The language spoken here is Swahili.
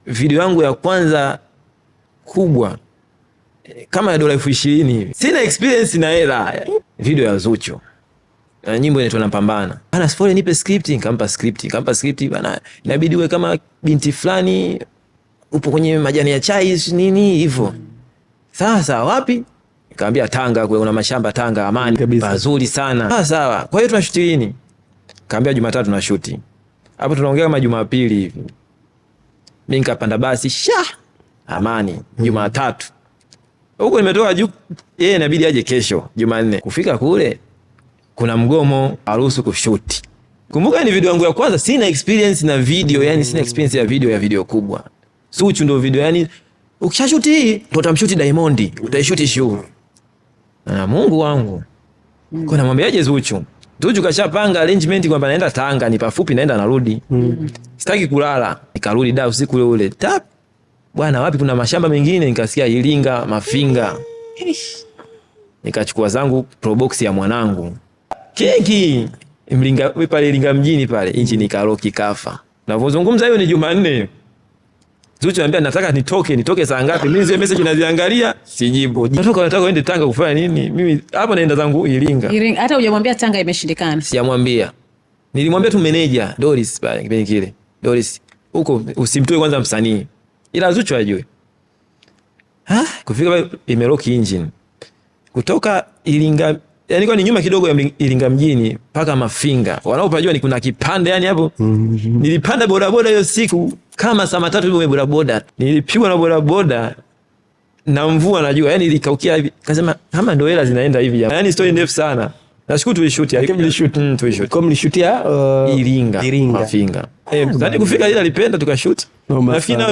Video yangu ya kwanza kubwa kama ya dola 20,000 hivi. Sina experience na hela. Video ya Zuchu. Na nyimbo inaitwa Napambana. Bana Sifole, nipe script, nikampa script, nikampa script bana. Inabidi uwe kama binti fulani upo kwenye majani ya chai nini hivyo. Sasa wapi? Nikamwambia Tanga kule kuna mashamba Tanga, Amani, pazuri sana. Sawa sawa. Kwa hiyo tunashuti lini? Nikamwambia Jumatatu tunashuti. Hapo tunaongea kama Jumapili hivi. Mimi nikapanda basi sha Amani Jumatatu. Huko nimetoka juu, yeye inabidi aje kesho Jumanne. Kufika kule kuna mgomo, haruhusu kushuti. Kumbuka ni video yangu ya kwanza, sina experience na video, yani sina experience ya video kubwa. Zuchu ndio video, yani ukishashuti hii ndio utamshuti Diamond, utaishuti show. Na Mungu wangu. Kwa namwambiaje Zuchu? Zuchu kashapanga arrangement kwamba naenda Tanga, ni pafupi, naenda narudi. Sitaki kulala. Nikarudi da usiku ule ule. Tap. Bwana wapi kuna mashamba mengine, nikasikia Iringa, Mafinga. Nikachukua zangu Probox ya mwanangu. Keki Mlinga pale Iringa mjini pale, injini nikaroki kafa. Navyozungumza hiyo ni Jumanne. Zuchu anambia nataka nitoke saa ngapi? Mimi zile message naziangalia, sijibu. Nataka uende Tanga kufanya nini? Mimi hapo naenda zangu Iringa. Iringa hata hujamwambia Tanga imeshindikana. Sijamwambia. Nilimwambia tu meneja Doris pale kipindi kile. Doris, huko usimtoe kwanza msanii. Ila Zuchu ajue. Ha? Kufika pale imeroki engine. Kutoka Iringa, yani kwa ni nyuma kidogo ya Iringa mjini mpaka Mafinga. Wanaopajua ni kuna kipande yani hapo. Nilipanda bodaboda hiyo siku kama saa matatu hivi bodaboda. Nilipigwa na bodaboda na mvua najua, yani ilikaukia hivi. Kasema kama ndo hela zinaenda hivi jamaa. Yani story ndefu sana. Nashukuru tulishoot. Lakini mlishoot. Tulishoot. Kwa mlishutia Iringa, Iringa. Mafinga. Sasa kufika ile alipenda tukashoot. Noma Nafikiri sana.